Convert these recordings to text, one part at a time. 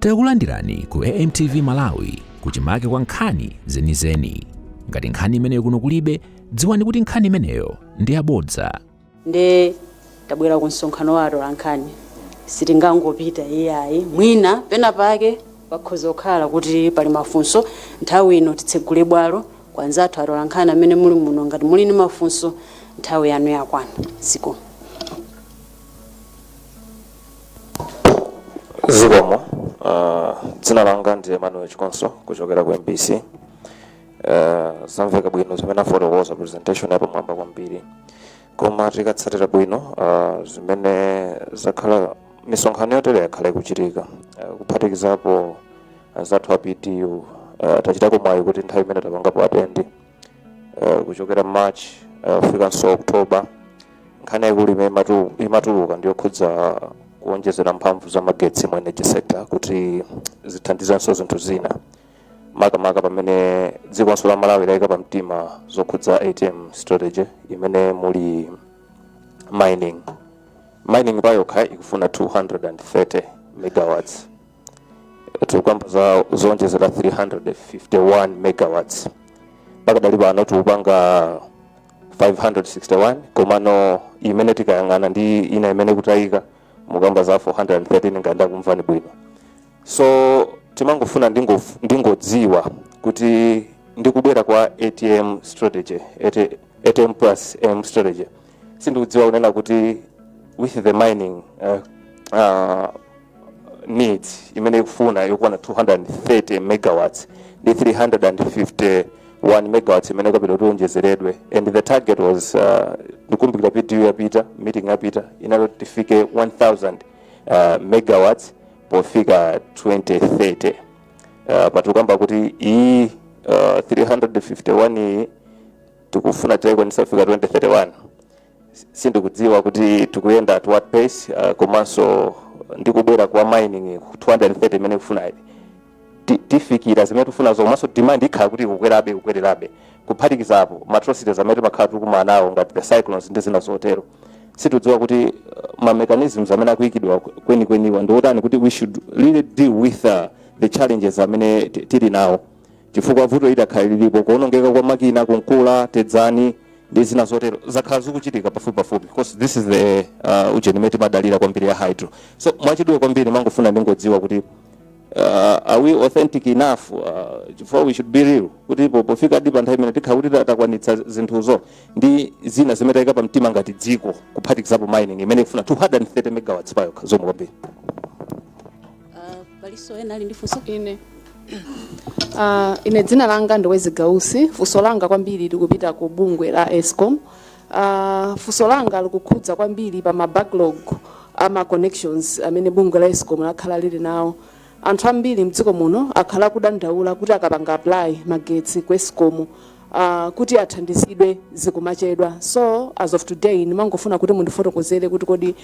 Takulandirani ku AMTV Malawi, kuchimake kwa nkhani zenizeni. Ngati nkhani imeneyo kuno kulibe, dziwani kuti nkhani imeneyo ndi yabodza. Nde tabwera ku msonkhano wa atolankhani, sitingangopita iyayi. Mwina pena pake pakhoza kukhala kuti pali mafunso. Nthawi ino titsegule bwalo kwa anzathu atolankhani amene muli muno. Ngati muli ndi mafunso, nthawi yanu yakwana. Zikomo. Zikomo. Dzina langa ndi Emmanuel Chikonso kuchokera ku MBC. Zamveka bwino zimene afotokoza, presentation yapamwamba kwambiri. Koma tikatsatira bwino zimene zakhala, misonkhano yotere yakhala ikuchitika, kuphatikizapo anzathu a PDU. Tachitako mwayi kuti nthawi imene tapangapo attend, kuchokera March kufikanso October, nkhani yaikulu imene imatuluka ndiyokhudza kuonjezera mphamvu za magetsi mu energy sector kuti zithandizanso zinthu zina, makamaka pamene dzikonso la Malawi layika pamtima zokhudza ATM strategy imene muli mining. Mining payokha ikufuna 230 megawatts, tikukamba za zonjezera 351 megawatts. Pakadali pano tikupanga 561, komano imene tikayang'ana ndi ina imene kutayika, mukamba za 413, ngati ndakumvani bwino. So timangofuna ndingodziwa kuti ndikubwera kwa ATM strategy, ATM plus M strategy, sindikudziwa kunena kuti with the mining needs imene ikufuna yokwana 230 megawatts ndi 351 megawatts imene ikapita kuti ionjezeredwe, and the target was, ndikumbukira PDU yapita, meeting yapita, inalo tifike 1000 megawatts pofika 2030. Patikamba kuti iyi 351 iyi tikufuna tiyikwanisa kufika 2031. Sindikudziwa kuti tikuyenda at what pace, komanso ndikubwera kwa mining 230 imene ikufuna ili, tifikira zimene tikufunazo? Komanso demand ikhala kuti ikukwerabe, ikukwererabe, kuphatikizapo ma atrocities amene timakhala tikumana nawo ngati the cyclones ndi zina zotero. Situdziwa kuti ma mechanisms amene akuyikidwa kwenikweniwa ndi otani kuti we should really deal with the challenges amene tili nawo, chifukwa vuto lidakhala lilipo, kuonongeka kwa makina kunkula Tedzani ndi zina zotero zakhala zikuchitika pafupi pafupi, because this is the ujeni imene timadalira kwambiri ya hydro. So mwachidule kwambiri, mangofuna ndingodziwa kuti are we authentic enough, chifukwa we should be real kuti pofika di pa nthawi imene tikhala kuti takwanitsa zinthuzo ndi zina zimene tayika pamtima ngati dziko, kuphatikizapo mining imene ikufuna 230 megawatts payokha. Zikomo kwambiri. Palinso ena ali ndi funso? Ine dzina langa ndi Wezi Gausi. Funso langa kwambiri likupita ku bungwe la ESCOM. Funso langa likukhudza kwambiri pa ma backlog ama connections amene bungwe la ESCOM lakhala lili nawo. Anthu ambiri mdziko muno akhala kudandaula kuti akapanga apply magetsi ku ESCOM kuti athandizidwe, zikumachedwa. So as of today ndimangofuna kuti mundifotokozere kuti kodi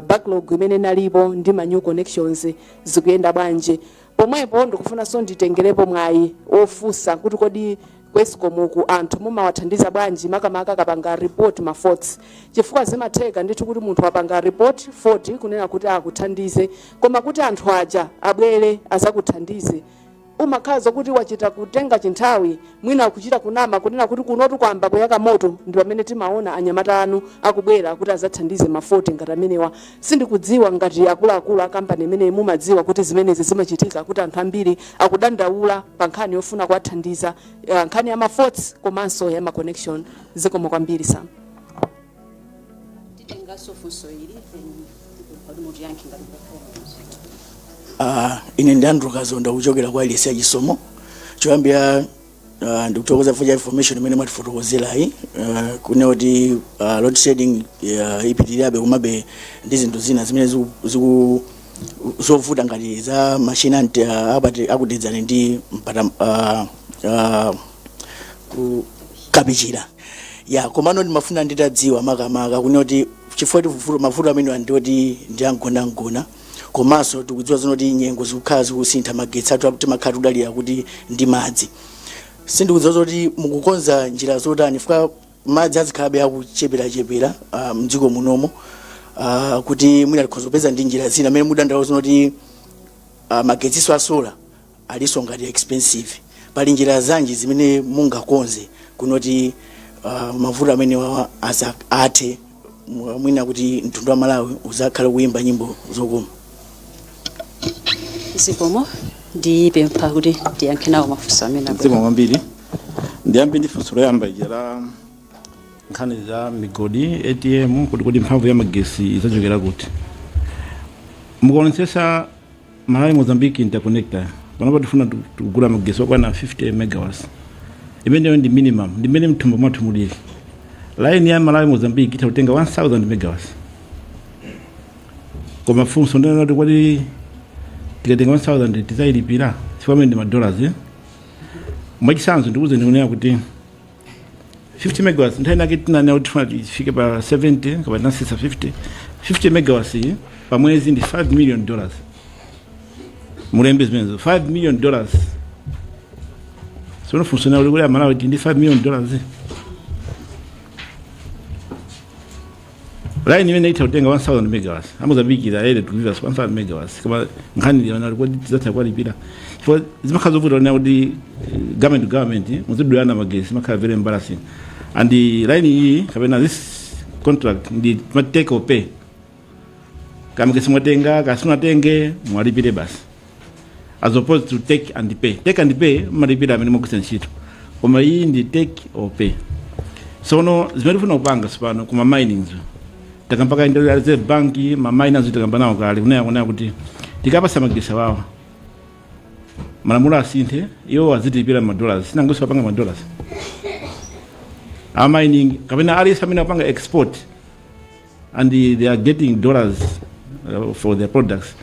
backlog imene inalipo ndi ma new connections zikuyenda bwanji? Pomwepo ndikufunanso nditengerepo mwayi ofunsa kuti kodi ku ESCOM uku anthu mumawathandiza bwanji, makamaka akapanga report ma faults? Chifukwa zimatheka ndithu kuti munthu apanga report fault kunena kuti akuthandize, koma kuti anthu aja abwere azakuthandize, umakhala zokuti wachita kutenga chinthawi, mwina kuchita kunama kunena kuti kunotu kwamba kuyaka moto, ndi pamene timaona anyamata anu akubwera kuti azathandize ma fault ngati amenewa. Sindikudziwa ngati akuluakulu a kampani imeneyi mumadziwa kuti zimenezi zimachitika, kuti anthu ambiri akudandaula pa nkhani yofuna kuwathandiza, nkhani ya ma faults komanso ya ma connection. Zikomo kwambiri, Sam. Titenganso funso ili, then tipempha kuti mutiyankhe ngati kukakhala mafunso. Ine ndi Andrew Kazonda kuchokera kwa Elisia Chisomo. Choyambira, ndikuthokoza for information imene mwatifotokozerayi, kunena kuti load shedding ipitirirabe, komabe ndi zinthu zina zimene ziku zovuta ngati za machine anti apati akutedzani ndi mpata ku Kapichira ya. Komano ndimafuna nditadziwa makamaka kunena kuti chifukwa mavuto amene ndioti ndi amgonagona, komanso tikudziwa zinoti nyengo zikukhala zikusintha, magetsi athu timakhala tikudalira kuti ndi madzi. Sindikudziwa zoti mukukonza njira zotani, chifukwa madzi azikhalabe akucheperachepera mdziko munomo, kuti mwina tikhoza kupeza ndi njira zina amene mudandaula zinoti Magetsiso a solar alinso ngati expensive. Pali njira zanji zimene mungakonze kunoti mavuto amene wawa aza athe, mwina kuti mtundu wa Malawi uzakhale kuyimba nyimbo zokoma? Zikomo. Ndipempha kuti ndiyankhe nawo mafunso amene abwera. Zikomo kwambiri. Ndiyambe ndi funso loyamba ija la nkhani za migodi, ATM, kuti mphamvu ya magesi idzachokera kuti. Mukuonetsetsa Malawi Mozambique interconnector, panopa tifuna kugula magesi okwana 50 megawatts. Imeneyo ndi minimum, ndi mmene mthumba mwathu mulili. Line ya Malawi Mozambique itha kutenga 1000 megawatts, koma funso ndinena kuti kwati tikatenga 1000 tidzayilipira? Chifukwa amene ndi madollars, eh? Mwachitsanzo, ndikuze ndikunena kuti 50 megawatts, nthawi inake tinanena kuti tifuna tifike pa 70, kapa tinasisa 50. 50 megawatts iyi pa mwezi ndi $5 million. Mulembe zimenezo, $5 million. Sono funso nawo kuti Amalawi ndi $5 million? Line imene itha kutenga 1000 megawatts, a Mozambique are ready to give us 1000 megawatts, koma nkhani ndi yonena kuti tidzatha kuwalipira? Chifukwa zimakhala zovuta kunena kuti government to government muzidulana magesi, zimakhala very embarrassing. And the line iyi kapena this contract ndi take or pay. Kamagesi mwatenga kasimunatenge, mwalipire basi, as opposed to take and pay. Take and pay mmalipira amene mwagwiritsa ntchito, koma iyi ndi take or pay. Sono zimene tifuna kupanga sipano kuma minings, takamba kale ndi Reserve Bank, ma miners takamba nawo kale, kunena kuti tikapasa magesi awawa, malamulo asinthe, iwo azitilipira ma dollars. Sinangosi apanga ma dollars a mining kapena aliyense amene apanga export and they are getting dollars for their products,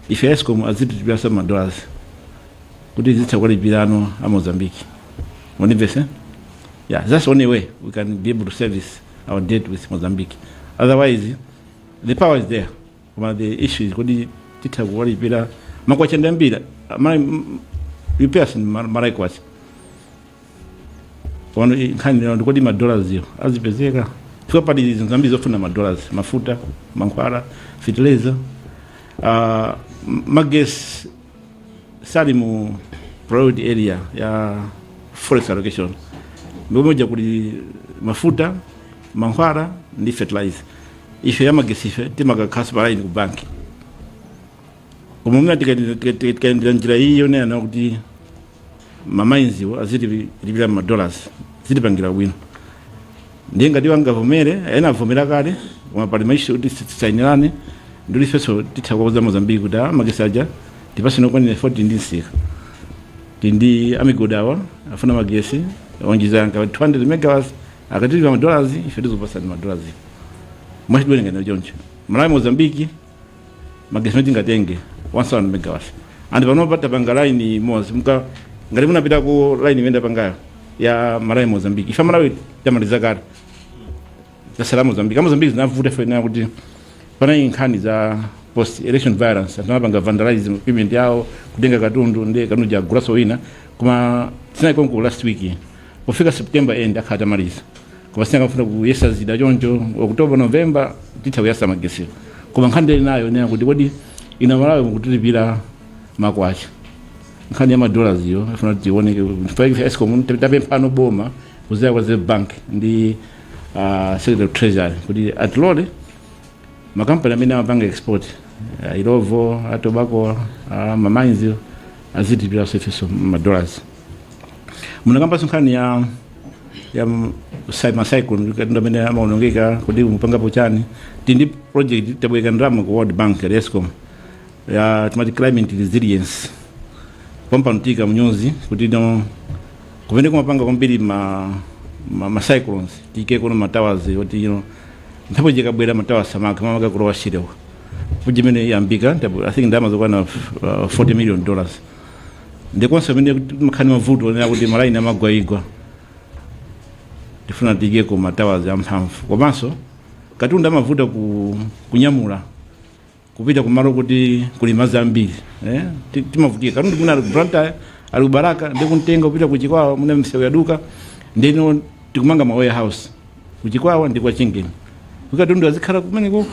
ife ESCOM azitilipira some ma dollars kuti zitha kuwalipirano a Mozambique. Mundimvese? Yeah, that's the only way we can be able to service our debt with Mozambique. Otherwise the power is there, koma the issue is kuti titha kuwalipira makwacha ndi ambiri. You pay us in Malawi kwacha. Pano nkhani lero ndikuti ma dollars yo azipezeka, chifukwa pali zinthu zambiri zofuna ma dollars: mafuta, mankhwala, fertilizer. Magesi sali mu priority area ya forex allocation. Ndikumoja kuli mafuta, mankhwala ndi fertilizer. Ife ya magesi ife timakakhaso pa line ku banki, koma mna tikaendera njira iyi yonena kuti ma mines wo azitilipira ma dollars, zitipangira bwino. Ndiye ngati wangavomere, ena avomera kale, koma pali ma issue kuti tisainirane. Ndili ifenso titha kuwauza Mozambique kuti a magesi aja tipasene okwanira 40 ndi msika tindi amigodi awa afuna magesi onjeza nka 200 megawatts, akatilipa ma dollars, ife tizopasani ma dollars. Mwachidule ngati choncho, Malawi Mozambique magesi mati tingatenge 1000 megawatts, and panopa tapanga line imodzi. Muka ngati munapita ku line imene tapangayo ya Malawi Mozambique, ife Malawi tamaliza kale, tasala Mozambique. Mozambique zinavuta ife na kuti panali nkhani za post election violence, anthu amapanga vandalism equipment yawo, kutenga katundu, ndi katundu jagulaso wina. Koma tinali konko last week. Pofika September end akhala tamaliza, koma sinakafuna kuyesa zida choncho. October, November titha kuyasa magesero. Koma nkhani ndili nayo nena kuti kodi ina Malawi mukutilipira makwacha, nkhani ya madollars iyo ifuna kuti tioneke. Ife ESCOM tapemphano boma kuzera kwa Reserve Bank ndi Secretary of Treasury kuti atilole makampani amene amapanga export, Illovo, a tobacco, ma mines, azitilipira ifenso madollars. Munakambanso nkhani ya ma cyclone, katundu amene amaonongeka, kuti mupangapo chani? Tindi project, tabweka ndalama ku World Bank ya ESCOM ya timati climate resilience. Pompano tika mnyuzi kuti no kumene kumapanga kwambiri ma cyclones, tike kuno ma towers oti mphepo ikabwera ma towers samaka mamaka kulowa Shire. Project imene iyambika, I think ndalama zokwana $40 million. Ndikonse amene makhani mavuto onena kuti malaini amagwaigwa, tifuna tiyike ma towers amphamvu. Komanso katundu amavuta kunyamula kupita kumalo kuti kuli madzi ambiri, eh? Timavutika katundu muna ali ku Blantyre, ali ku Balaka, ndi kumtenga kupita ku Chikwawa muna msewu yaduka. Ndino tikumanga ma warehouse ku Chikwawa ndi kwa Chingeni kuti katundu azikhala kumeneko,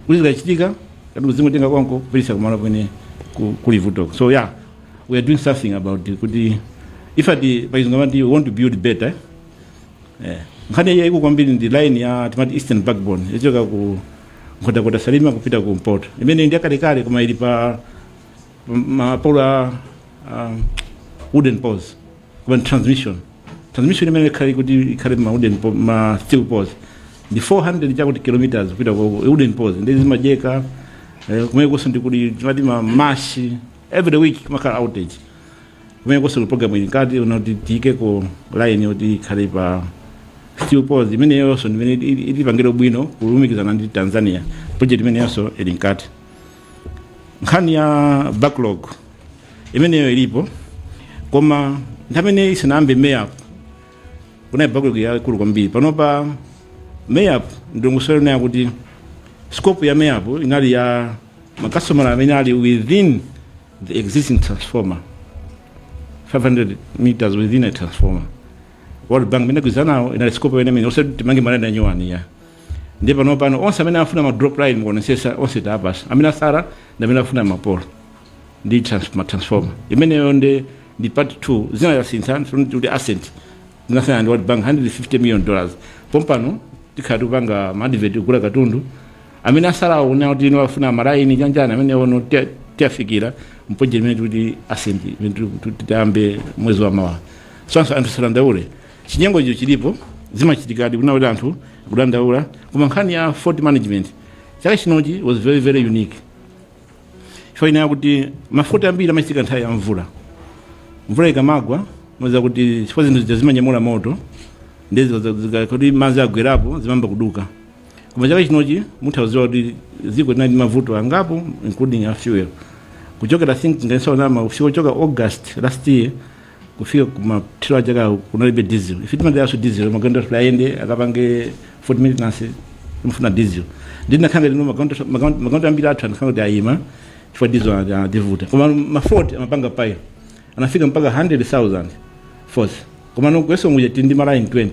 kuti zikachitika katundu zingotenga konko kupitisa kumalo kumene kuli vuto. So yeah, we are doing something about it kuti ifati pachizungu amati we want to build better. Nkhani yaikulu kwambiri ndi line ya timati eastern backbone yochoka ku Nkhotakota, Salima kupita ku Mpoto, imene ndi yakalekale koma ili pa mapolo a wooden poles, koma transmission imene ikhale kuti ikhale ma wooden ma steel poles ndi 400 chakuti kilometers kupita ku wooden poles, ndi zimajeka. Kumene konso ndikuli timati ma mash, every week kumakhala outage. Kumene konso kuli program ili nkati unoti tiyike ku line yoti ikhale pa steel poles, imeneyonso ndimene ilipangire bwino kulumikizana ndi Tanzania. Project imeneyonso ili nkati. Nkhani ya backlog imeneyo ilipo, koma nthawi imene isanayambe MEAP kunali backlog yakulu kwambiri. Panopa MEAP, ndongosolo nayo kuti scope ya MEAP inali ya makastomera amene ali within the existing transformer, 500 meters within a transformer. World Bank imene kuzanawo inali scope imene imene osati timange malani anyuwani ya. Ndiye pano pano onse amene afuna ma drop line, mukuonesesa, onse tapasa. Amene asara ndi amene afuna mapolo ndi ma transformer. Imeneyo ndi part 2. Zina yasintha kuti asset zinasiyana ndi World Bank, $150 million. Pompano tikhala tikupanga ma advert kugula katundu. Amene asalawo kuna kuti ino afuna malaini chanjani, amene ono tiyafikira mproject imene tikuti asset imene tiyambe mwezi wa mawa. So anthu sadandaule, chinyengo icho chilipo, zimachitikadi kuna kuti anthu kudandaula. Koma nkhani ya fault management chaka chinochi was very very unique chifukwa inayo kuti mafault ambiri amachitika nthawi ya mvula. Mvula ikamagwa moza kuti chifukwa zinthu zija zimanyamula moto, ndizo kuti madzi agwerapo zimamba kuduka. Koma chaka chinochi muthakuziwa kuti dziko linali ndi mavuto angapo, including a fuel, kuchokera, I think nganisaonama, kufika kuchoka August last year kufika kumathero a chaka kunalibe diesel. Ife timadayaso diesel, magalimoto ayende akapange fault maintenance imafuna diesel. Ndinakhanga lino magalimoto ambiri athu anakhanga kuti ayima chifukwa diesel anativuta. Koma mafault amapanga pile, anafika mpaka 100,000 faults. Koma nokweso muja tili ndi maline 20.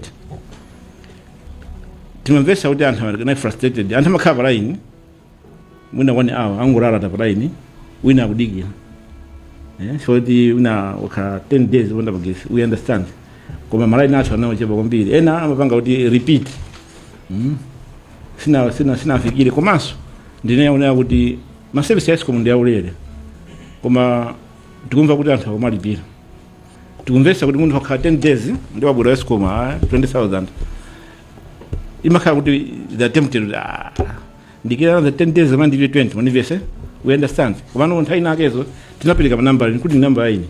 Timamvesa kuti anthu anali frustrated. Anthu amakhala pa line mwina one hour, angolala pa line, wina akudikira, so kuti wina wakhala 10 days wopanda magesi. We understand, koma malaini athu anaochepa kwambiri. Ena amapanga kuti repeat, Sinafikire. Komanso ndinaonera kuti maservice ya ESCOM ndi aulere, koma tikumva kuti anthu akumalipira. Tikumvesa kuti munthu akhala 10 days ndi wabwera ESCOM, 20,000, imakhala kuti they are tempted kuti, ah, ndikira the 10 days amene ndilipe 20 manivese. We understand, komano nthawi inakezo tinapereka manambala, including namba ine,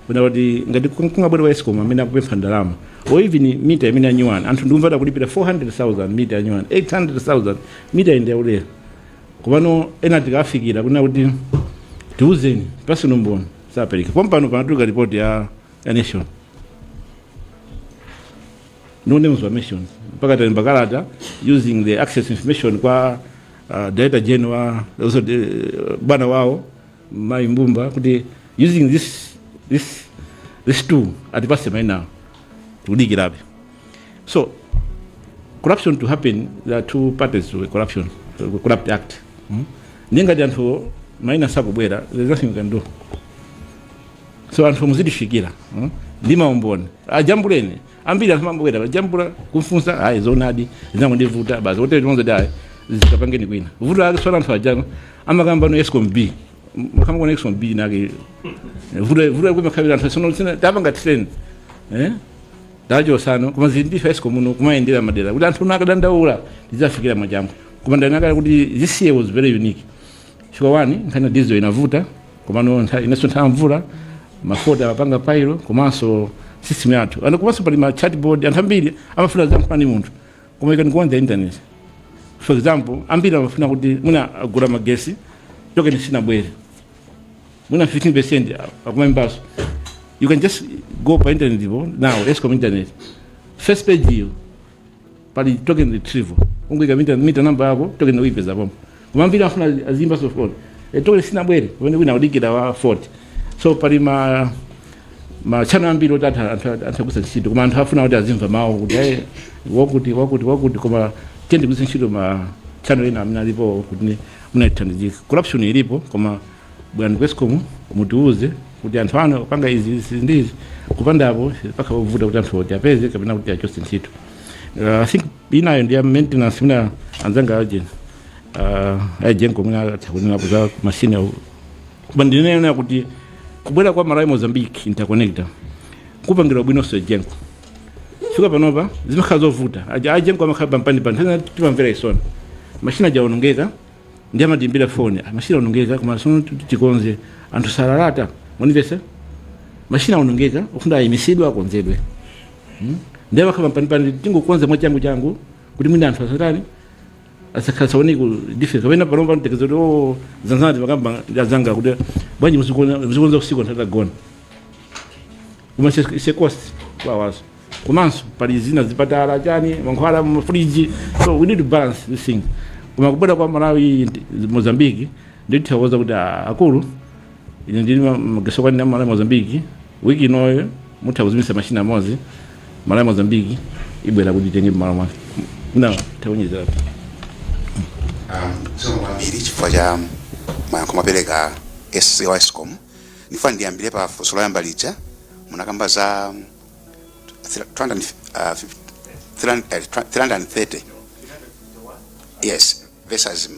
kuna kuti ngati kungabwera wa ESCOM amene akupempha ndalama or even mita imene anyuwani, anthu ndikumva kulipira 400,000 mita anyuwani, 800,000 mita inde yaulere. Komano ena tikafikira kuna kuti tiuzeni pasino mboni, sapereka. Pompano panatuluka report ya Nation, no names were mentioned, mpaka talemba kalata using the access information kwa director general, also the bwana wawo Mai Mbumba, kuti using this tool atipase maina. Tikudikirabe. So corruption to happen, there are two parties to a corruption, to a corrupt act, Ndingati anthu maina sakubwera, there's nothing you can do. So anthu muzitifikira, Ndi maumboni, ajambuleni. Ambiri anthu amabwera, ajambula, kumfunsa, ayi, zonadi zinangondivuta basi, otero timonza ti ayi, zikapangeni kwina. Vuto lake sona anthu ajano amakamba no ESCOM B, makamba ESCOM B nake vuto vuto kumakhabira anthu sono sina tapanga train tachosano. Koma zili ndife ESCOM muno kumayendera madera kuti anthu akadandaula tidzafikira mwachangu. Koma ndanakala kuti this year was very unique chifukwa one, nkhani ya diesel inavuta, komano inenso nthawi mvula mafault amapanga pile. Komanso system yathu and komanso pali ma chatbot. Anthu ambiri amafuna zankhula ndi munthu, koma you can go on the internet. For example, ambiri amafuna kuti mwina agula magesi, token sinabwere, mwina 15% akumambaso. You can just go pa internet ipo now, ESCOM internet first page iyo pali token retrieval. Ungoika mita number yako, token uipeza pompo. Koma ambiri afuna azimba so phone, token sinabwere pamene wina udikira wa 40. So pali ma channel ambiri oti anthu agwiritsa ntchito, koma anthu afuna kuti azimva mawu kuti hey, wakuti wakuti wakuti. Koma tiyende kugwiritsa ntchito ma channel ena amene alipo kuti munatithandizika. Corruption ilipo, koma Bwana ku ESCOM, mutiuze kuti anthu anu apanga izi, izi ndi izi. Kupandapo pakha povuta kuti anthu oti apeze kapena kuti achotse ntchito. I think inayo ndi ya maintenance. Mina anzanga aje EGENCO mwina atha kunenapo za mashine, koma ndinena kuti kubwera kwa Malawi Mozambique interconnector kupangira bwinonso EGENCO. Fika panopa zimakhala zovuta. Aja EGENCO amakhala pampanipani, nthawi timamvera isoni, mashina aja aonongeka, ndi amatimbira foni, "Ah, mashina aonongeka, koma sono tikonze anthu salalata." Munimvese, mashina aonongeka, ufunda ayimisidwe, akonzedwe. Ndi amakhala pampanipani, tingokonza mwachangu changu kuti mwina anthu asatani, asakhala saoneke difference. Kapena panopa mtekezo kuti oh, zanzana timakamba azanga kuti bwanji muzikonza usiku anthu atagona, koma ise cost kwawazo. Komanso pali zina, zipatala, chani, mankhwala, mafriji, so we need to balance this thing. Koma kubwera kwa Malawi Mozambique ndithokoza kuti, ah, akulu, ine ndili mageso kwani Malawi Mozambique, wiki inoyo mutha kuzimisa mashina amodzi, Malawi Mozambique ibwera kuti itenge mmalo mwake na taonyezerapo. Zikomo kwambiri chifukwa cha mayankho mapereka SC wa ESCOM. Ndifuna ndiyambire pa funso loyamba lija munakamba za 330, yes, versus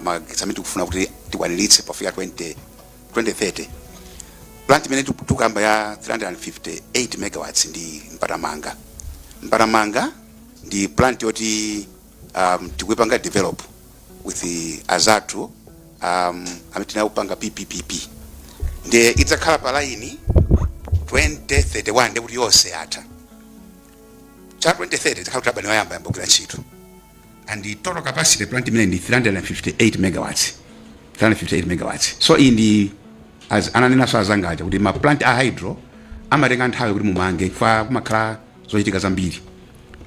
magetsi amene tikufuna kuti tikwaniritse pofika 20 2030. Plant imene tikukamba ya 358 megawatts ndi Mpatamanga. Mpatamanga ndi plant yoti tikuipanga develop with the azathu amene tinakupanga PPPP, ndiye idzakhala pa line 2031, ndekuti yonse yatha cha 2030, idzakhala kuti turbine yoyamba yambogwira ntchito. And the total capacity plant imene ndi 358 megawatts, 358 megawatts. So iyi ndi as ananenaso azangaja kuti ma plant a hydro amatenga nthawi kuti mumange, kwa kumakhala zochitika zambiri,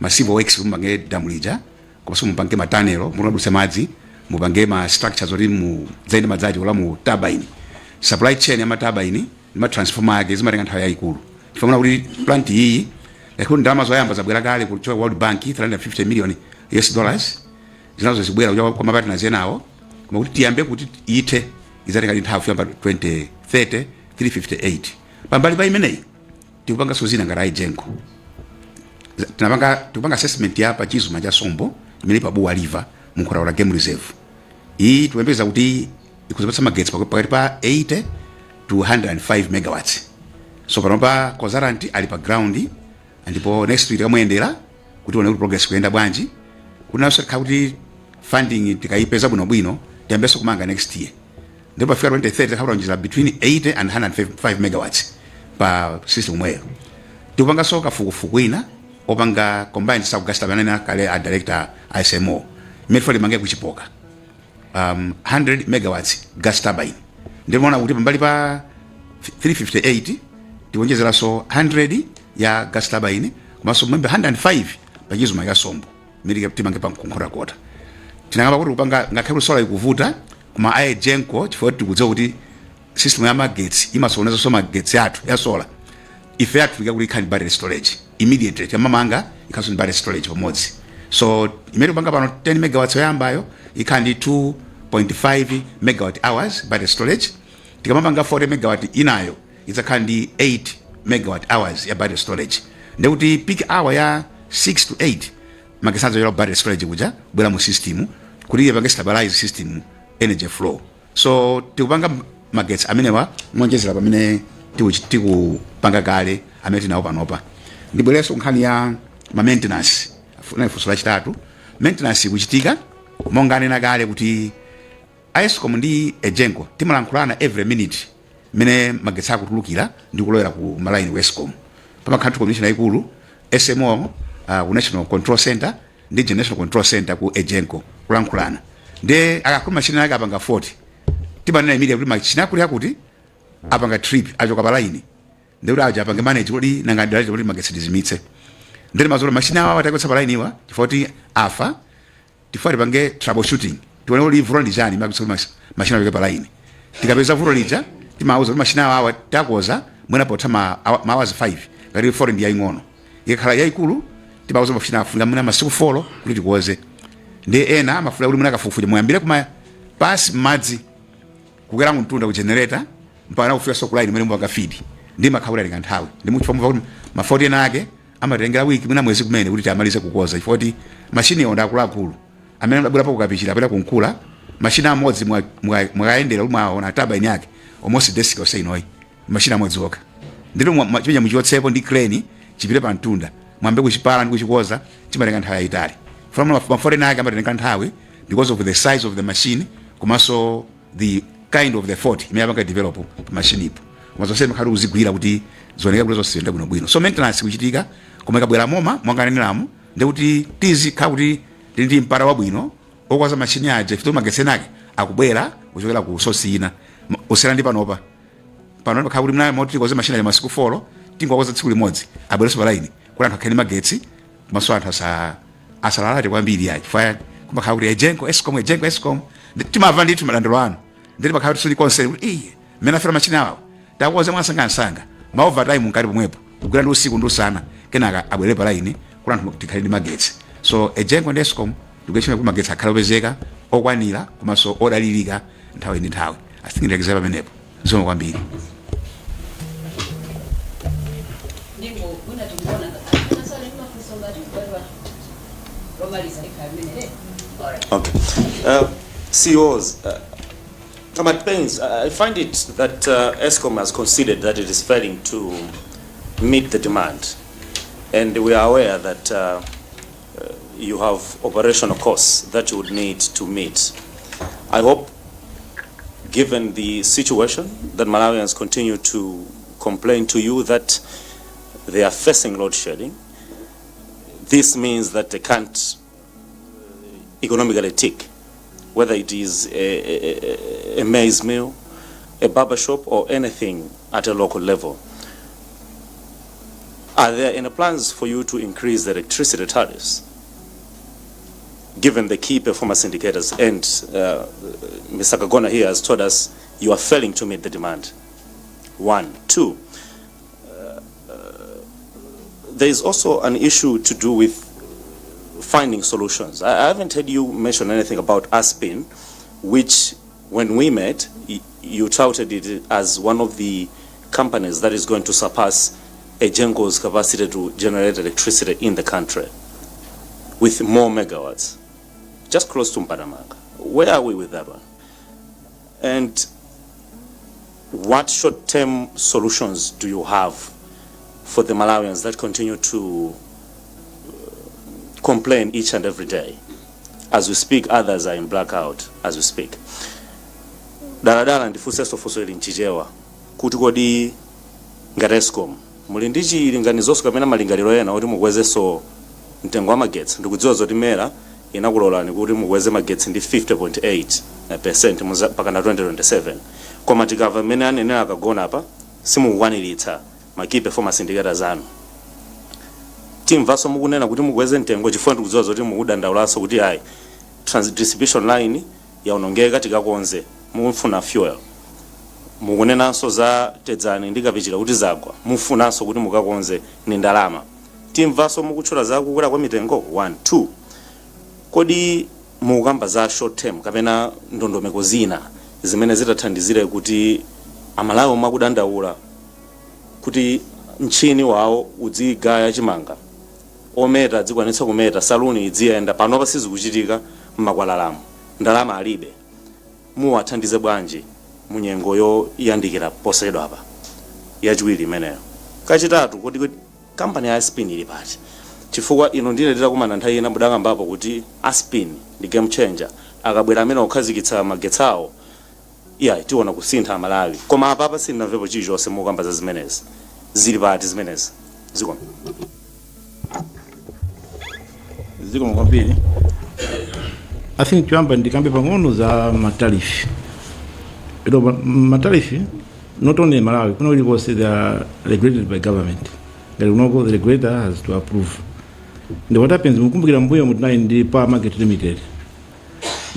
ma civil works, mupange damu lija, komanso mupange ma tunnel munadutsa madzi, mupange ma structures oti mudzayende madzi aja kola mu turbine, supply chain ya ma turbine ndi ma transformer ake zimatenga nthawi yayikulu. Tifamuna kuti plant iyi, ngakhale ndalama zoyamba zabwera kale kuchoka World Bank, 350 million US dollars, zinazo zibwera kuchoka kwa mapartners enawo, koma kuti tiyambe kuti ithe izatenga nthawi kufika pa 2030. 358. Pambali pa imeneyi tikupanganso zina ngati EGENCO. Tinapanga, tikupanga assessment ya pa Chizuma cha Sombo imene pa Buwa River mu Nkhotakota Game Reserve. Iyi tikuyembekeza kuti ikuzapatsa magetsi pakati pa 80 to 105 megawatts. So panopa consultant ali pa ground, ndipo next week tikamuyendera kuti tione kuti progress kuyenda bwanji, kuti naso tikhala kuti funding tikayipeza bwinobwino, tiyambenso kumanga next year. Ndipo pafika 2030 tikhala kuonjeza between 80 and 105 megawatts pa system imweyo. Tikupanganso kafukufuku ina opanga combined cycle gas turbine, anena kale a director a SMO, imene tifuna timange kuchipoka, 100 megawatts gas turbine. Ndimaona kuti pambali pa 358 tiwonjezeranso 100 ya gas turbine, komanso mwembe 105 pa Chizuma cha Sombo imene timange pa Nkhotakota. Tinakamba kuti kupanga ngakhale kuti solar ikuvuta, koma a EGENCO, chifukwa tikudziwa kuti system ya magetsi imasokonezanso magetsi athu ya solar, ife athu kuti ikhale battery storage immediately tikamamanga, ikhalenso ndi battery storage pamodzi. So imene tikupanga pano 10 megawatts yoyambayo ikhala ndi 2.5 megawatt hours battery storage. Tikamapanga 40 megawatt inayo idzakhala ndi 8 megawatt hours ya battery storage, ndekuti peak hour ya 6 to 8 magetsi adzachoka battery storage kuja kubwera mu system kuti ipange stabilize system energy flow. So tikupanga magetsi amenewa monjezera pamene tikupanga kale amene tinawo panopa. Ndibwerenso nkhani ya ma maintenance, funso lachitatu. Maintenance ikuchitika monga anena kale kuti ESCOM ndi EGENCO timalankhulana every minute mmene magetsi akutulukira ndi kulowera ku malaini ku ESCOM. Pamakhala communication yayikulu, SMO ku National Control Center ndi National Control Center ku EGENCO kulankhulana. Ndi akakhala machine ake apanga 40, timanena immediately kuti machine akuti akuti apanga trip, achoka pa line, ndikuti aja apange manage kuti nanga ndalite kuti magetsi tizimitse. Ndiri mazulo machine awa atakotsa pa line iwa chifukwa kuti afa, tifuna tipange troubleshooting, tione kuti vuto ndi chani makutsa kuti machine achoke pa line. Tikapeza vuto lija, timauza kuti machine awa awa takoza mwina potha ma hours 5 ngati fault ndi yaying'ono. Ikakhala yayikulu, timauza machine afunika mwina masiku 4 kuti tikoze. Ndi ena amafuna kuti mwina kafukufuku muyambire kuma pasi m'madzi. Kukwera mtunda ku generator mpaka kufika so ku line imene mupanga feed, ndi makhaula linga nthawi ndi muchifukwa mumva kuti ma fault ena ake amatengera wiki, mwina mwezi kumene, kuti amalize kukoza, chifukwa kuti mashini ndi akuluakulu amene abwera pa kukapichira apita kunkula. Mashini amodzi mwakayendera kuti mwaona turbine yake, almost desk yonse inoyi, mashini amodzi okha. Ndito chimene muchotsepo ndi crane chipite pa mtunda, mwambe kuchipala ndi kuchikoza, chimatenga nthawi yayitali. From ma fault ena ake amatenga nthawi because of the size of the machine, komanso the kind of the fault imene apanga develop pa machine ipo. Koma zonse makhala kuzigwira kuti zioneka kuti zonse ziyenda bwinobwino. So maintenance kuchitika, koma ikabwera moma mwanganeneramu, ndikuti tizikhala kuti tili ndi mpata wabwino okwaza machini aja, ifito magetsi ake akubwera kuchokera ku source ina. Usiyana ndi panopa. Pano pakhala kuti mnayo moti tikoze machini aja masiku 4, tingokoza tsiku limodzi, abwerenso pa line kuti anthu akhale ndi magetsi, komanso anthu asalalate kwambiri ayi, chifukwa kumakhala kuti EGENCO, ESCOM, EGENCO, ESCOM. Timamva ndithu madandaulo anu, nditi pakhala kuti suli konse kuti iye mmene afera machini awo takoza mwasangasanga, ma overtime mkati pomwepo, kugwira ndi usiku ndi usana, kenaka abwere pa line kuti anthu tikhale ndi magetsi. So EGENCO ndi ESCOM ndikuchima kuti magetsi akhale opezeka okwanira komanso odalirika nthawi ndi nthawi. Asingilekeza pamenepo. Zikomo kwambiri. Ndingo mwina tikuona nasale mafunso ngati kubadwa lomaliza likhala limenele. Alright. Okay. CEOs, I'm at pains. I find it that ESCOM has considered that it is failing to meet the demand. And we are aware that you have operational costs that you would need to meet. I hope, given the situation that Malawians continue to complain to you that they are facing load shedding, this means that they can't economically tick, whether it is a maize mill, a barber shop, or anything at a local level. Are there any plans for you to increase the electricity tariffs, given the key performance indicators? And Mr. Kagona here has told us you are failing to meet the demand. One. Two, there is also an issue to do with finding solutions. I haven't heard you mention anything about Aspin, which when we met, you touted it as one of the companies that is going to surpass EGENCO's capacity to generate electricity in the country with more megawatts, just close to Mpatamanga. Where are we with that one? And what short-term solutions do you have for the Malawians that continue to complain each and every day? As we speak, others are in blackout as we speak. Daladala ndifunsenso funso ili mchichewa kuti kodi ngati ESCOM muli ndi chilinganizonso kapena malingaliro ena kuti mukwezenso mtengo wa magetsi? Ndikudziwa zoti MERA inakulolani kuti mukweze magetsi ndi 50.8% pakana 2027, koma tikamva mmene anenera akagona apa, simukukwaniritsa ma key performance indicators anu. Timvanso mukunena kuti mukweze mtengo, chifukwa ndikudziwa zoti mukudandaulanso kuti ayi, distribution line yaonongeka, tikakonze, mufuna fuel. Mukunenanso za Tedzani ndi Kapichira kuti zagwa, mufunanso kuti mukakonze ni ndalama. Timvanso mukutchula za kukwera kwa mitengo? 1 2, kodi mukukamba za short term kapena ndondomeko zina zimene zitathandizire kuti Amalawi omwe akudandaula kuti mchini wawo udzigaya chimanga, ometa adzikwanitsa kumeta, saluni idziyenda? Panopa sizikuchitika m'makwalalamo, ndalama alibe. Muwathandize bwanji munyengo yoyandikira posachedwa apa? Yachiwiri imeneyo. Kachitatu, kodi kampani ya Aspin ili pati? Chifukwa ino ndine titakumana nthawi ina mudakambapo kuti Aspin ndi game changer, akabwera amene akukhazikitsa magetsi awo, iya, tiona kusintha Amalawi. Koma apapa sindinamvepo chilichonse mukamba za zimenezi. Zili pati zimenezi? Zikomo. Zikomo kwambiri. I think choyamba ndikambe pang'ono za ma tariff. Ma tariff, not only in Malawi, kuno kulikonse, they are regulated by government. Ngati kunoko, the regulator has to approve. And what happens, mukumbukira mbuyo mutinali ndi Power Market Limited.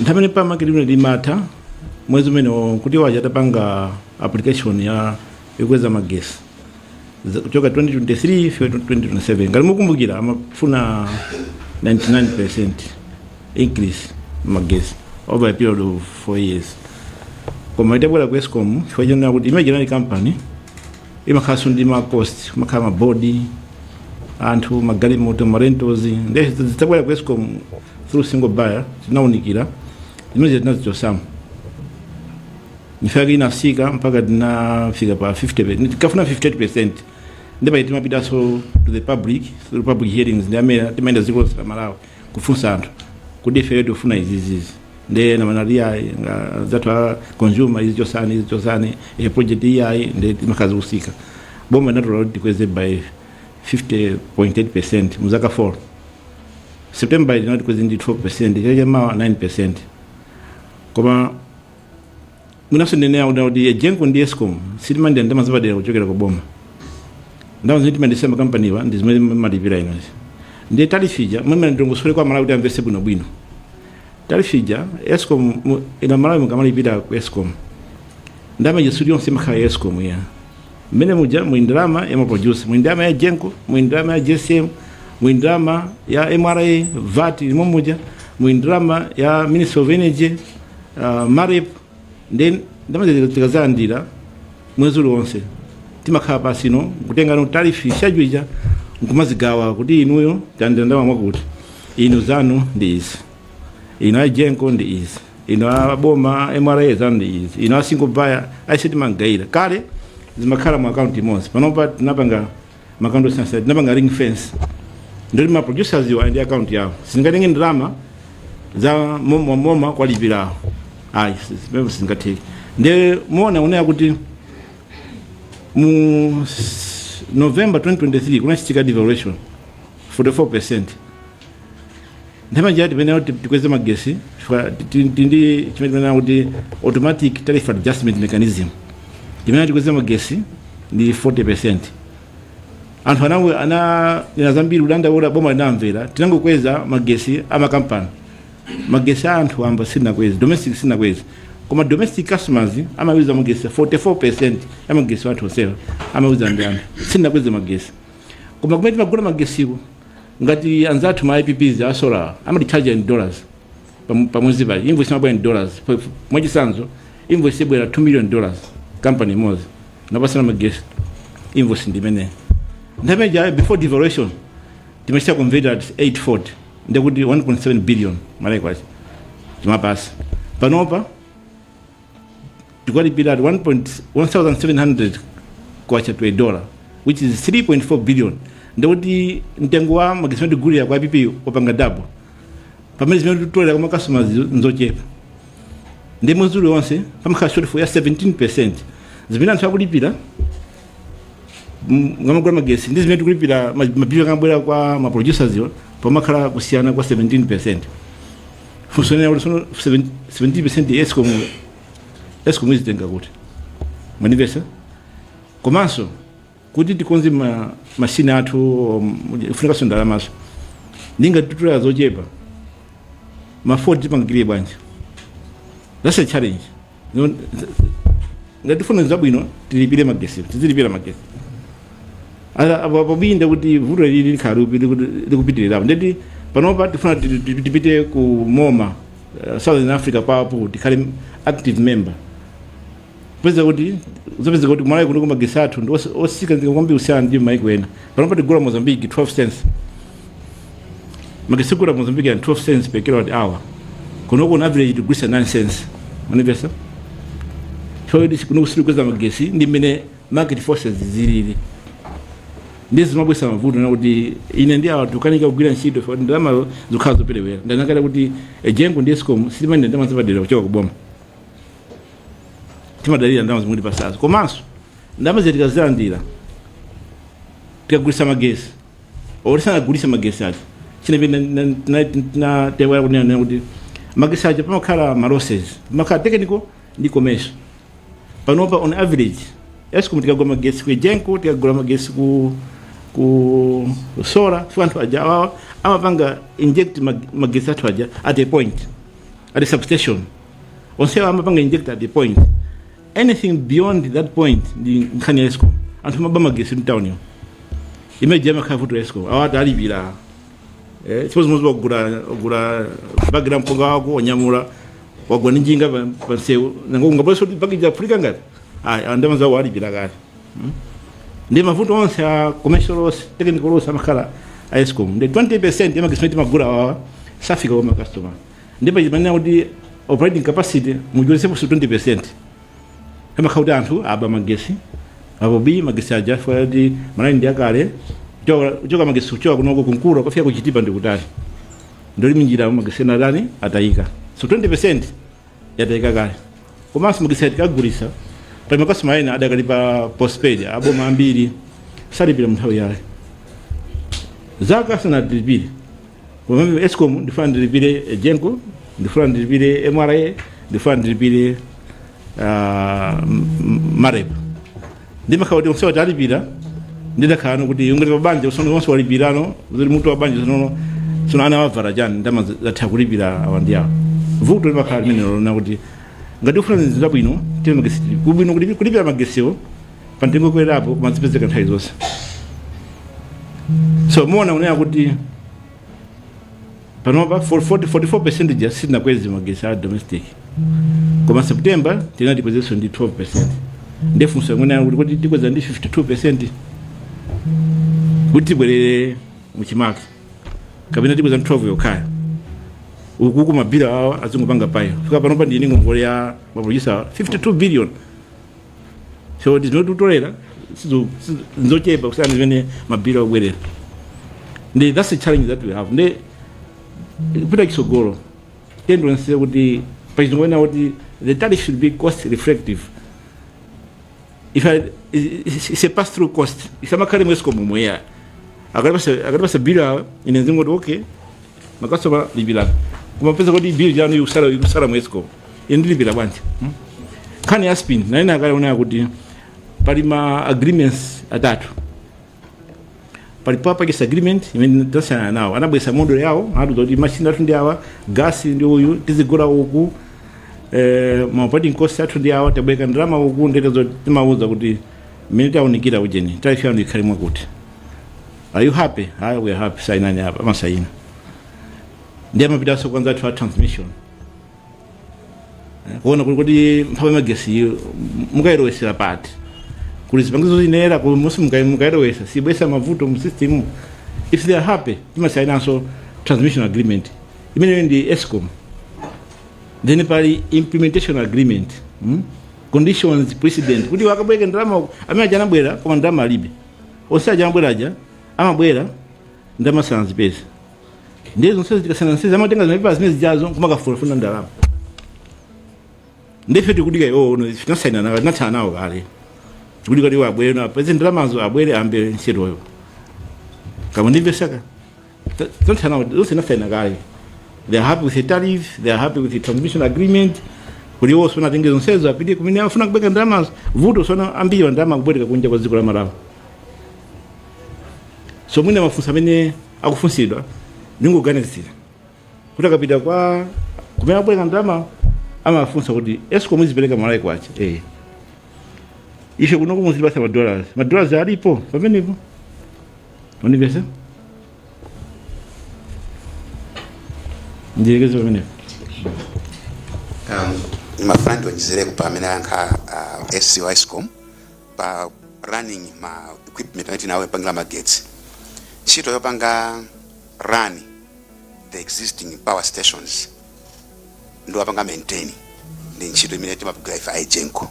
Nthawi imene Power Market Limited imatha, mwezi umene kuti waja atapanga application ya yokweza magesi kuchoka 2023 fika 2027, ngati mukumbukira, amafuna 99% increase magesi over a period of 4 years. Koma itabwera ku ESCOM, chifukwa chonena kuti imaginary company imakhalanso ndi ma cost, imakhala ma board, anthu, magalimoto, ma rentals. Ndiye zitabwera ku ESCOM through single buyer, tinawunikira zimene tinazichosamo. Nifika inasika mpaka tinafika pa 50, tikafuna 58%. Ndipo timapitanso to the public through public hearings, ndi amene timayenda dziko lonse la Malawi kufunsa anthu kuti ife tifuna izizizi. Ndiye namanali ayi, zathu a consumer, izi chosani, izi chosani, project iyayi. Ndiye timakhazi kusika, boma inatola kuti tikweze by 50.8% muzaka 4. September tinati kweze ndi 12%, chaka chamawa 9%. Koma mwinanso ndinena kuti EGENCO ndi ESCOM sitimandira ndalama zapadera kuchokera ku boma. Ndalama zimene timayendesera makampaniwa ndi zimene malipira inozi. Ndiye tariff ija, mwemene ndilongosole kwa Malawi kuti amvese bwinobwino. Tariff ija, ESCOM ina Malawi mukamalipira ku ESCOM, ndalama ija suli yonse imakhala ya ESCOM ya mmene muja. Muli ndalama ya ma producer, muli ndalama ya EGENCO, muli ndalama ya GSM, muli ndalama ya MRA, VAT ilimo muja, muli ndalama ya Ministry of Energy, MAREP. Then ndalama zija tikazalandira mwezi uliwonse, timakhala pasino kutenga no tariff schedule ija nkumazigawa kuti inuyo tandira ndalama mwakuti, inu zanu ndi izi, inu a EGENCO ndi izi, inu aboma MRA zanu ndi izi, inu a single buyer aise. Timagayira. Kale zimakhala mu account imodzi, panopa tinapanga ma account osiyanasiyana, tinapanga ring fence. Ndoti ma producers iwo ali ndi account yawo, singatenge ndalama za moma moma kwalipirawo, ayi, zimene singatheke. Ndiye muona unena kuti mu November 2023 kunachitika devaluation 44%. Nthawi ija tipene tikweze magesi chifukwa tindi chimene timanena kuti automatic tariff adjustment mechanism. Timene tikweze magesi ndi 40%, anthu anawe ana nena zambiri kudandaula, boma linamvera, tinangokweza magesi amakampani. Magesi a anthu amba sinakwezi, domestic sinakwezi. Koma domestic customers amawuza magesi 44% ya magesi anthu onsewa amawuza ndi anthu, sinakweze magesi. Koma kumene timagula magesiko, ngati anzathu ma IPPs a solar amati in dollars pamwezi pali invoice imabwera in dollars. Mwachisanzo, invoice ibwera $2 million, company imodzi napasana magesi, invoice ndi imeneyi. Nthawi ija before devaluation timachita convert at 840, ndekuti 1.7 billion Malawi kwacha timapasa. Panopa tikwalipira at 1700 kwacha to a dollar, which is 3.4 billion. Ndekuti mtengo wa magesi amene tigulira kwa IPP wapanga double, pamene zimene tikutolera kwa customers nzochepa. Ndi mwezi uliwonse pamakhala shortfall ya 17%, zimene anthu akulipira ngamagula magesi ndi zimene tikulipira, mabili akamabwera kwa ma producers iwo, pamakhala kusiyana kwa 17%. Funso kuti sono 17% ya ESCOM, ESCOM izitenga kuti? Mwandimvesa? Komanso kuti tikonze ma mashini athu ifunikanso ndalamaso. Ninga titulera zochepa, ma fault tipangire bwanji? That's a challenge. No, ngati tifuna zabwino, tilipire magesi, tizilipira magesi. Apo pobinda kuti vuto lili likhala likupitirirapo. Ndeti panopa tifuna tipite ku MOMA, Southern Africa Power Pool, tikhale active member. Kupeza kuti uzapeza kuti kumalawi kuno magesi athu ndi osika nzika kwambiri kusiyana ndi maiko ena. Panopa tigula Mozambique 12 cents magesi, kugula Mozambique ya 12 cents per kilowatt hour. Kuno on average tigulisa 9 cents. Manipesa chifukwa kuno kusili magesi ndi mmene market forces zilili, ndi zimabwesa mavuto na kuti ine ndi awa tukanika kugwira ntchito chifukwa ndalama zikhala zoperewera. Ndanakala kuti EGENCO ndi ESCOM sitimayenda ndalama zapadera kuchoka kuboma, timadalira ndalama zimwe tipasazo. Komanso ndalama zija tikazilandira, tikagulisa magesi or tisanagulise magesi aja, chine tinatewera kunena kuti magesi aja pamakhala ma losses, pamakhala technical ndi commercial. Panopa on average ESCOM tikagula magesi ku EGENCO, tikagula magesi ku solar, chifukwa anthu aja awawa amapanga inject magesi athu aja at a point, at a substation, onsewa amapanga inject at a point. Anything beyond that point ndi nkhani ya ESCOM. Anthu amaba magesi mtown yo, imene amakhala vuto ya ESCOM, awati alipira. Suppose muzi wagula, ogula bagi la mpunga wako, onyamula. Wagwa ndi njinga pa msewu, nanga ungabweso kuti package yaphulika ngati ayi, ndalama zawo alipira kale. Ndi mavuto onse a commercial loss, technical loss amakhala a Escom. Ndi 20% ya magetsi amene timagula awawa safika kwa makastoma. Ndi pachimanena kuti operating capacity muchotseponso 20%, amakhala kuti anthu aba magesi apo b magesi aja kuti malaini ndi akale. Kuchoka magesi kuchoka kunoko kunkula kufika kuchitipa ndi kutali, ndoli minjira magesi enadani atayika, so 20% yatayika kale. Komanso magesi atikagulisa, pali makasitoma ena adakali pa postpaid, aboma ambiri salipira munthawi yake, zaka sanalipire. Koma Escom ndifuna ndilipire Egenco, ndifuna ndilipire MRA, ndifuna ndilipire MAREP, ndimakhala kuti onsewa talipira. Ndidakhala kuti ungati pabanja usono onse walipirano zili mutu wa banja sonono sono ana wavala chani? Ndama zatha kulipira awa ndi awa. Vuto limakhala limene lona kuti ngati ufuna zinthu zabwino, tiye magesi kubwino kulipira magesiwo pa mtengo kwerapo, koma zipezeka nthawi zonse. So muona kunena kuti panopa 40 44% ja sitinakweze magesi a domestic, koma September tinati tikwezenso ndi 12%. Ndifunso imene kuti tikweza ndi 52% kuti tibwerere muchimake, kapena tikweza ndi 12 yokhayo? Ukuku mabila awo azingopanga payo fika panopa ndini ngongole ya maproducer 52 billion, so zimene nzochepa kusiyana zimene mabila obwerera. Ndi that's the challenge that we have. Ndi kupita chisogolo, tendonse kuti pachizungu kuti the tariff should be cost reflective. If I, it's a pass through cost, isamakhale mu Escom momweya. Akalipasa bill awa, ine nzingoti okay, makasitoma lipirani, koma pesa kuti bill yanu ikusala mu Escom, ine ndilipira bwanji? Nkhani ya spin naine akale kuti pali ma agreements atatu. Pali power purchase agreement imene tasiyana nawo, anabwesa model yawo, anatiuza kuti machine athu ndi awa, gasi ndi uyu, tizigula uku, ma operating cost athu ndi awa, tabweka ndalama uku. Ndetezo timauza kuti mmene taunikira ujeni tariff yanu ikhale mwakuti. Are you happy? Hayi, we are happy, sainani apa. Amasaina. Ndi amapitanso kwanza athu a transmission kuona kuti mphamvu ya magesi mukayilowesera pati, kuli zipangizo zinera musi mukayilowesa sibwesa mavuto mu system. If they are happy, timasainanso transmission agreement imeneyo ndi Escom. Then pali implementation agreement, Conditions precedent kuti wakabweke ndalama uku. Amene aja anabwera koma ndalama alibe. Onse aja amabwera aja amabwera ndalama sanazipeza. Ndiye zonse zikasana nsizi amatenga zimapepa zimene zijazo kumakafuna ndalama. Ndife tikudika iwo, no, tinasaina nawo, tinathana nawo kale. Tikudika kuti iwo abwere no apeze ndalamazo, abwere ambe ntchitoyo. Kama ndimvesaka tinathana nawo zonse, tinasaina kale. They are happy with the tariff, they are happy with the transmission agreement, kuti iwo sona atenge zonsezo apite kumene afuna kubweka ndalamazo. Vuto sona ambiri wa ndalama akubwereka kunja kwa dziko la Malawi. So mwina mafunso amene akufunsidwa ndingoganizira kuti akapita kwa kumene akubwereka ndalama, amafunsa kuti Escom izipereka Malawi kwacha, ife kuno kumuzilipasa ma dollars, ma dollars alipo pamenepo. Univese ndiyekeze pamenepo. Mafuna ndionjezereko pa amene ayankha SC wa Escom pa running ma equipment amene tinawo yopangira magetsi. Ntchito yopanga run the existing power stations ndi wapanga maintain ndi ntchito imene timapigwira ife a Egenco.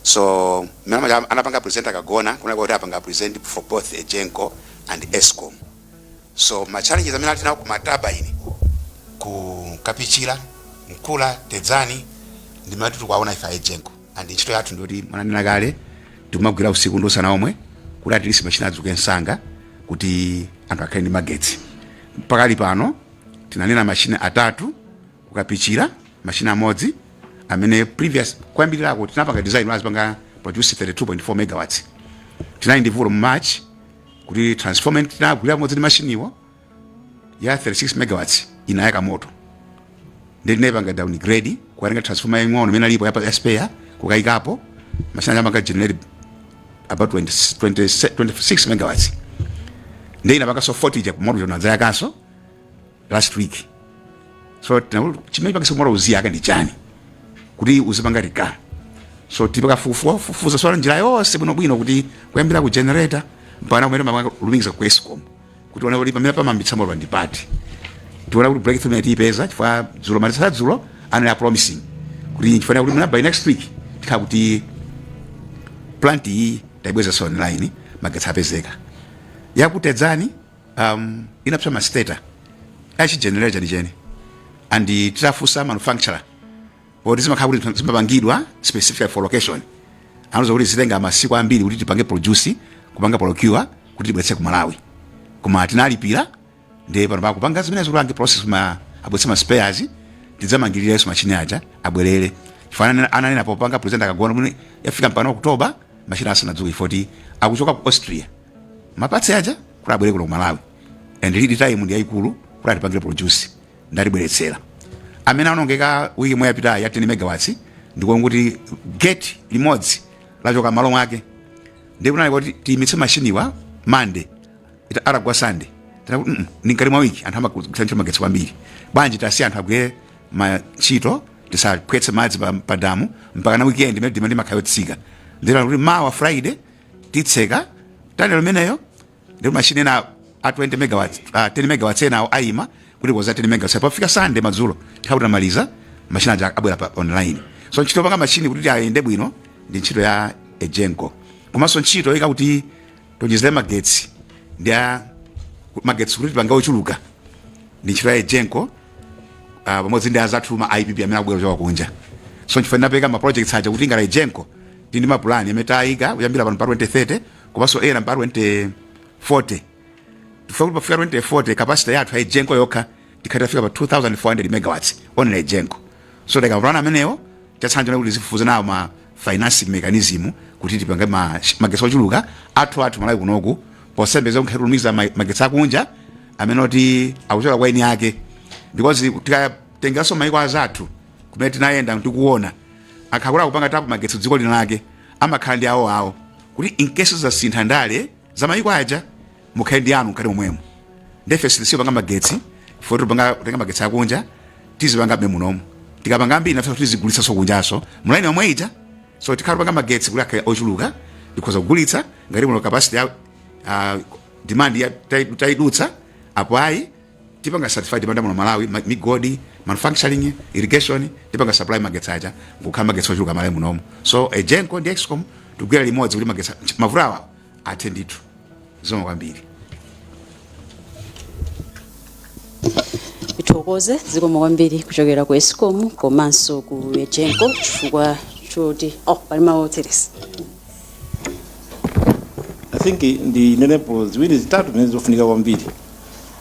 So mmene anapanga present akagona kuna kuti apanga present for both Egenco and Escom. So ma challenges amene ali nawo ku ma turbine ku Kapichira, Nkula, Tedzani ndi mati tikuwaona ife a Egenco, and ntchito yathu ndiyoti mwananena kale tikumagwira usiku ndi usana omwe kuti at least machine adzuke msanga kuti anthu akhale ndi magetsi. Pakali pano tinanena machine atatu kukapichira, machine amodzi amene previous kuyambirirako tinapanga design azipanga produce 32.4 megawatts. Tinali ndi vuto mu March kuti transformer tinagwira pamodzi ndi machiniwo ya 36 megawatts inayaka moto, ndi tinayipanga downgrade kukatenga transformer yaying'ono imene alipo ya spare kukayikapo. Machine amanga generate about 20, 20, 26 megawatts. Ndi inapanganso 40 ija kumoto chonadzayakanso last week. So chimene chipangisa moto uziyaka ndi chani kuti uzipanga recur? So tipakafufuza swala njira yonse bwinobwino, kuti kuyambira ku generator mpaka kumene mapanga lumikiza ku ESCOM, kuti one kuti pamene pamambitsa moto ndi pati. Tiona kuti breakthrough imene tiyipeza, chifukwa dzulo matisa dzulo anali a promising kuti chifukwa kuti muna by next week tikhala kuti plant iyi tayibweza online, magetsi apezeka. Yakutedzani inapsa ma stator achi generator chenicheni, and titafunsa manufacturer, poti zimakhala kuti zimapangidwa specifically for location, anauza kuti zitenga masiku ambiri kuti tipange produce, kupanga procure kuti tibweretse ku Malawi. Koma tinalipira, ndiye pano pakupanga zimenezo kuti ange process ma abweretse ma spares, tidzamangirirenso machine aja abwerere, chifukwa ananena popanga present akagona kuti yafika mpano October machine asanadzuke, ifoti akuchoka ku Austria ma parts aja kuti abwere kuno ku Malawi, and lead time ndi yayikulu kuti atipangire produce. Ndatibweretsera amene aonongeka wiki imwe yapitayi ya 10 megawatts, ndikuona kuti gate limodzi lachoka malo mwake, ndi kunali kuti tiyimitse mashiniwa Monday atagwa Sunday. Tinakuti ni mkati mwa wiki, anthu amagwiritsa ntchito magetsi kwambiri, bwanji tasiya anthu agwire mantchito, tisaphwetse madzi pa damu mpaka na weekend imene demand imakhala yotsika. Ndilo kuti mawa Friday titseka tunnel imeneyo, ndi mashini ena a 20 megawatts, 10 megawatts enawo ayima kuti koza 10 megawatts. Pafika Sunday madzulo tikhala tamaliza, mashini aja abwera pa online. So ntchito yopanga mashini kuti ayende bwino ndi ntchito ya EGENCO, komanso ntchito yoyika kuti tonjezere magetsi ndi a magetsi kuti tipange ochuluka ndi ntchito ya EGENCO, pamodzi ndi azathu ma IPP amene akubwera kuchoka kunja. So nchifukwa ndinapeka ma projects aja kuti ngati EGENCO tili ndi mapulani amene tayika kuyambira pano pa 2030, komanso ena pa 2040. Tifika kuti pafika 2040 capacity yathu ya EGENCO yokha tikhati tafika pa 2400 megawatts only EGENCO. So tayika mapulani amenewo, chatsanja kuti zifufuze nawo ma financing mechanism kuti tipange magetsi ochuluka athu Malawi kunoku, posembeza kunkhalumiza magetsi akunja amene oti akuchoka kwa eni ake, because tikatengeranso maiko azathu kumene tinayenda ndikuona akakula kupanga tap magetsi dziko lina lake, amakhala ndi awo awo kuti in case zasintha ndale za maiko aja, mukhale ndi anu mkati momwemo. Ndefe sitisiyo magetsi chifukwa tupanga kutenga magetsi akunja, tizipanga be munomu. Tikapanga ambiri nafe tizigulitsanso kunjaso mulaini omwe ija. So tikhala tupanga magetsi kuti akhale ochuluka, tikhoza kugulitsa ngati muno capacity ya demand ya tayidutsa. Apo ayi, tipanga satisfy demand muno Malawi, migodi, manufacturing, irrigation, tipanga supply magetsi aja nkukhala magetsi ochuluka Malawi munomu. So EGENCO ndi ESCOM tikugwira limodzi kuti magetsi mavuto awa athe ndithu. Zikomo kwambiri. Tithokoze, zikomo kwambiri kuchokera ku ESCOM komanso ku EGENCO chifukwa choti, oh, pali mawu otsiriza. I think ndinenepo ziwiri zitatu zimene zofunika kwambiri,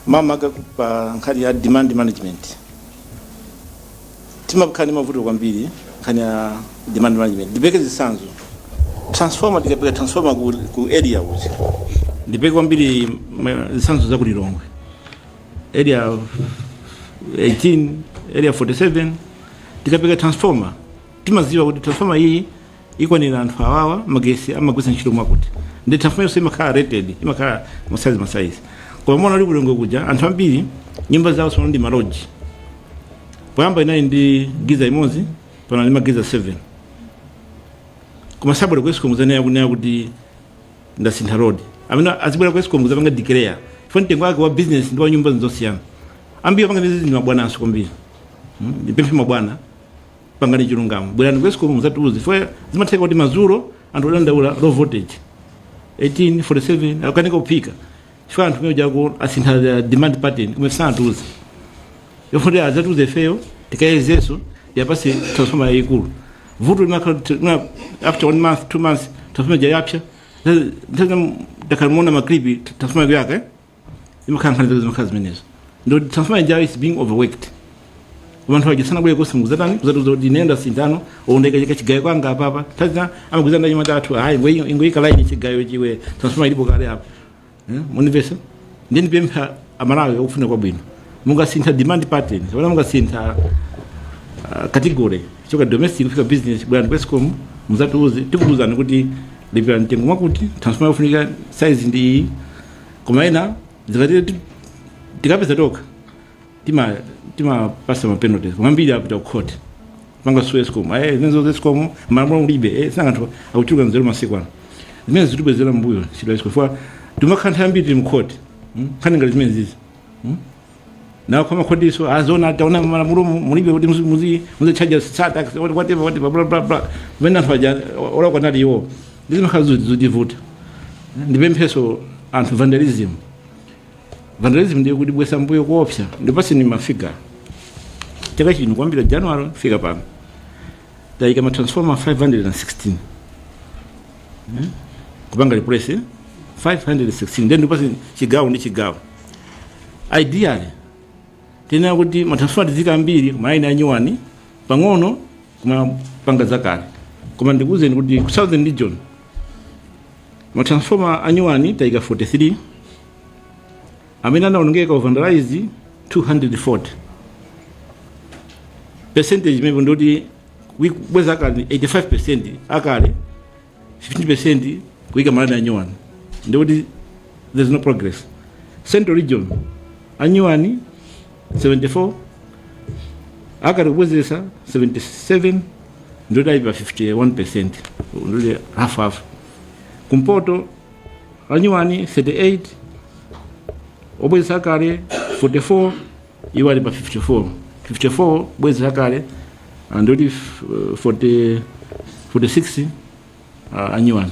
makamaka pa nkhani ya demand management. Timakhala ndi mavuto kwambiri nkhani ya demand management. Ndipeke zitsanzo: transformer, tikapeka transformer ku area uzi, ndipeke kwambiri zitsanzo za ku Lilongwe, Area 18, Area 47. Tikapeka transformer, timaziwa kuti transformer iyi ikwanira anthu awawa, magesi amagwiritsa ntchito mwakuti, ndi transformer yonse imakhala rated, imakhala ma size ma size. Koma mona uli ku Lilongwe kuja, anthu ambiri nyumba zawo sono ndi maloji. Poyamba inali ndi geyser imodzi, pano ndi ma geyser 7. Koma sabwera ku ESCOM zanena kunena kuti ndasintha load. Amene azibwera ku ESCOM kuzapanga declare, chifukwa mtengo wake wa business ndi wa nyumba nzosiyana. Ambiri apanga izi ndi mabwananso kwambiri. Ndipemphe mabwana, pangani chilungamo, bwerani ku ESCOM muzatiuze, chifukwa zimatheka kuti madzulo anthu odandaula low voltage 18 47, akukanika kuphika chifukwa anthu kumene jako asintha the demand pattern, koma sanatiuze. Yofuti azatiuze ifeyo tikayezenso yapasi transformer yayikulu. Vuto limakhala kuti after one month, 2 months, transformer ija yapsa. Nthawi takhala muona ma clip, transformer yake imakhala nkhani zake zimakhala zimenezo, ndo transformer ija is being overworked. Anthu aja sanabwere kosi muzatani kuzatiuza kuti ine ndasintha ondeka chika chigayo kwanga apapa. Nthawi amagwirizana ndi anyamata athu, ayi, ingoyika line chigayo chiwe, transformer ilipo kale apa. Munimvesa? Ndiye ndipempha Amalawi okufuna kwabwino, mungasintha demand pattern kapena mungasintha category choka domestic kufika business, bwerani ku ESCOM muzatiuze, tikuuzani kuti lipira mtengo mwakuti, transformer yofunika size ndi iyi. Koma ena zikatire tikapeza tokha tima Timapasa ma penalties, koma ambiri apita ku court panga sue ESCOM. Zimenezo ESCOM malamulo mulibe. Sinanga anthu akuchuluka nzeru masiku ano. Zimene zitibwezera mbuyo ntchito ya ESCOM, chifukwa timakhala nthawi ambiri tili mu court, Nkhani ngati zimene zizi, Nawo kama khodiso azona taona malamulo mulibe kuti muzi charge tax, whatever, whatever, blah blah blah, pamene anthu aja olakwa nali iwo. Ndizimakhala zotivuta. Ndipempheso anthu, vandalism ndiye kuti bwesa mbuyo kuopsa. Ndipaseni ma figure. Chaka chino kuyambira January fika pano tayika ma transformer 516, Kupanga replace 516. Then ndipase chigawo ndi chigawo. Ideally tena kuti ma transformer tizika ambiri, kumalaini anyuwani pang'ono, kumapanga zakale. Koma ndikuwuzeni kuti ku Southern Region ma transformer anyuwani tayika 43, amene anaonongeka, vandalize, 240. Percentage imene ndoti kubweza akale 85% akale, 15% kuyika malani anyuwani, ndikuti there's no progress. Central Region anyuwani 74, akale kubwezesa 77, ndoti ali pa 51%, ndoti half half. Kumpoto anyuwani 38, obwezesa akale 44, iwo ali pa 54. 54 bwezesa akale, ndoti 40, 46 anyuwani.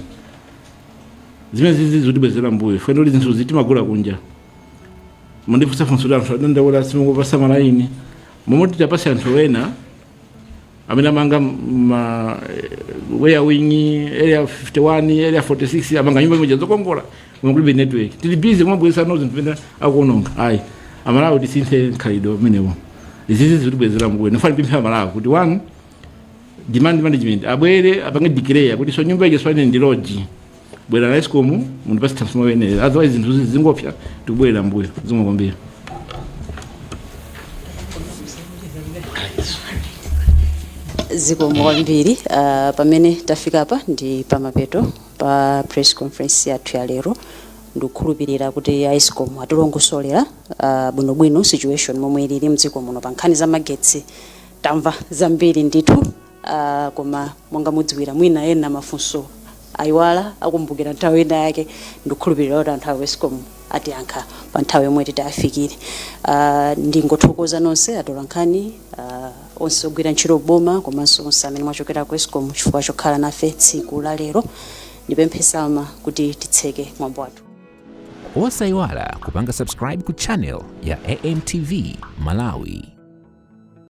Zimene zizi zikutibwezera mbuyo funa kuti zinthu zitimagula kunja. Mundifunsa funso kuti anthu adandaula simungopasa malaini momwe titapasa anthu ena amene amanga ma where wing, Area 51, Area 46, amanga nyumba imodzi zokongola koma kulibe network. Tili busy kumabweresa no zinthu pena akuononga. Ayi, Amalawi, tisinthe nkhalidwe umenewo. Izizi zikutibwezera mbuyo. Ndifuna ndipemphe Amalawi kuti, one, demand management, abwere apange declare kuti so nyumba ije swane ndi lodge, bwera na ESCOM mundipase transformer yenera, otherwise zinthu zingopsa, tikubwerera mbuyo. Zomwe kwambiri. Zikomo kwambiri. Pamene tafika apa ndi pamapeto pa press conference yathu ya lero. Ndikukhulupirira kuti ESCOM atilongosolera bwinobwino situation momwe ilili mdziko muno pa nkhani za magetsi. Tamva zambiri ndithu, koma monga mudziwira, mwina ena mafunso ayiwala, akumbukira nthawi ina yake. Ndikukhulupirira kuti anthu a ESCOM atiyankha pa nthawi yomwe titafikire. Ndingothokoza nonse atolankhani, onse ogwira ntchito boma, komanso onse amene mwachokera ku ESCOM chifukwa chokhala nafe tsiku la lero. Ndipemphe Salma kuti titseke mwambo wathu. Osayiwala kupanga subscribe ku channel ya AMTV Malawi.